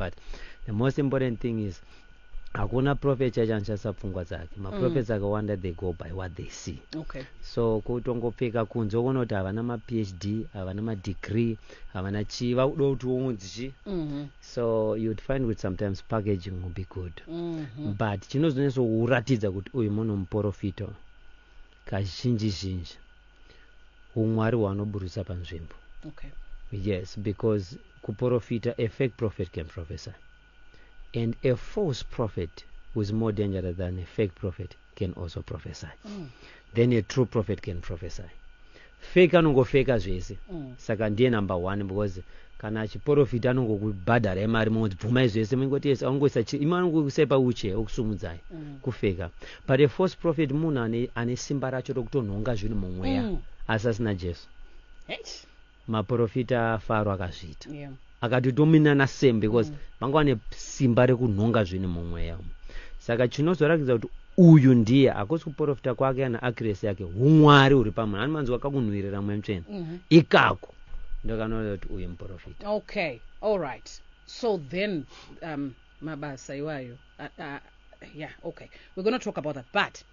But the most important thing is hakuna prophet chacho anoshandisa pfungwa dzake. Maprophets akawanda, they go by what they see. So kutongopfeka kunze, unoona kuti havana maPhD, havana madegree, havana chii, vakuda kuti unzi chi. So you'd find with sometimes packaging will be good, but chinozonyatsokuratidza kuti uyu munhu muprofita, kazhinji zhinji umwari hwaanoburisa panzvimbo. Yes, because kuprofita, a fake prophet can prophesy, and a false prophet who is more dangerous than a fake prophet can also prophesy. Then a true prophet can prophesy. Fake anongofeka zvese. Saka ndiye number one, because kana achiprofita anongokubhadharai mari, munoti bvumai zvese, mungoti yes, angoisa imi, anongokusai pauche okusumudzai. Kufeka. But a false prophet munhu ane simba racho rokutonhonga zvinhu mumweya, asi asina Jesu. Eish. Maprofita aFaro akazviita. Akatodominana same because vanga vane simba rekunhonga zvinhu mumweya umu. Saka chinozoratidza kuti uyu ndiye, hakusi kuprofita kwake kana accuracy yake, umwari huri pamunhu anomanzwa kakunhuhwirira Mweya Mutsvene. Ikako ndokanoona kuti uyu muprofita. Okay, all right. So then mabasa iwayo, yeah, okay, we're going to talk about that, but